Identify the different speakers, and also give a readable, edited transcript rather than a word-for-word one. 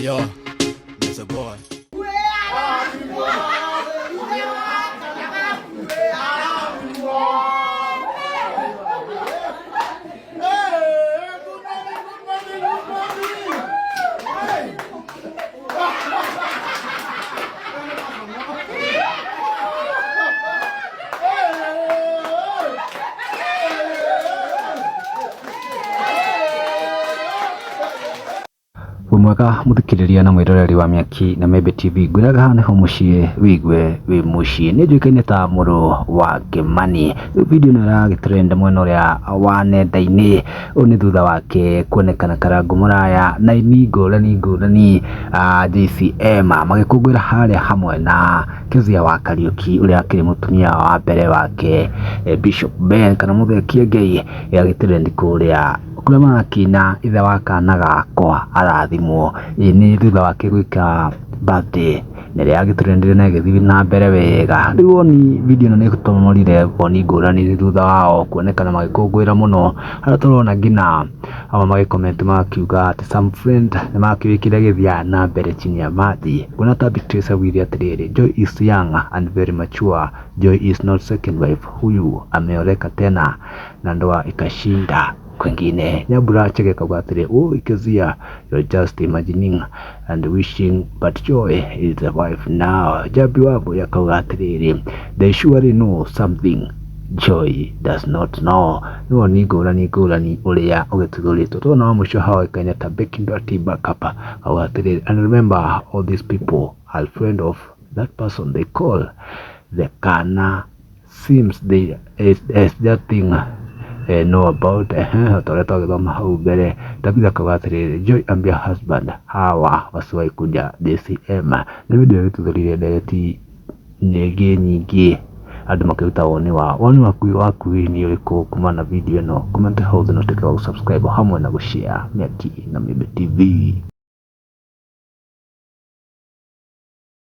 Speaker 1: Yo, it's a boy.
Speaker 2: Wĩ mwega mũthikĩrĩria na mwĩroreri wa Mĩaki na Membe TV, ngwĩraga haha nĩho mũciĩ wĩigue wĩ mũciĩ. Nĩ njũĩkaine ta mũrũ wa Kĩmani. Rĩu video ĩno ĩragĩtrend mwena ũrĩa wa nenda-inĩ. Ũũ nĩ thutha wake kuonekana Karangũ Mũraya na aini ngũrani ngũrani a JCM magĩkũngũĩra harĩa hamwe na Kezia wa Kariũki ũrĩa akĩrĩ mũtumia wa mbere wake Bishop Ben kana Mũthee Kĩengei agĩtrend kũrĩa kũrĩa marakĩina ithe wa kana gakwa arathimwo. Ĩĩ nĩ thutha wake gwĩka birthday na ĩrĩa yagĩtrendire na ĩgĩthiĩ na mbere wega. Rĩu woni video ĩno nĩ ĩtũmũrire woni ngũrani thutha wao kuonekana magĩkũngũĩra mũno harĩa tũrona nginya amwe magĩcomment makiuga atĩ some friend nĩ makĩũĩ kĩrĩa gĩthiaga na mbere chini ya maji. Nguona ta Beatrice augire atĩrĩrĩ, Joy is young and very mature. Joy is not second wife. Huyu ameoleka tena na ndoa ikashinda kwengine. Nyambura Chege akauga atĩrĩ, oh Kezia, you're just imagining and wishing but Joy is the wife now. Jambi Wambui akauga atĩrĩrĩ, they surely know something Joy does not know. Nĩ woni ngũrani ngũrani ũrĩa ũgĩtuthũrĩtwo. Tũrona wa mũico haha oĩkaine ta Becky Ndwati Bakapa akauga atĩrĩrĩ, and remember all these people are friend of that person they call the kana seems they is that thing know about ta ũrĩa twagĩthoma hau mbere. Tabitha akauga atĩrĩrĩ, Joy ambia husband hawa wasiwahi kuja JCM. Nĩ video ĩgĩtuthũrire ndereti nyingĩ nyingĩ andũ makĩruta woni wao. Woni waku nĩ ũrĩkũ kumana na video ĩno? Comment hau thĩ na ũtuĩke wa gũsubscribe hamwe na gũshare Mĩaki na Membe TV.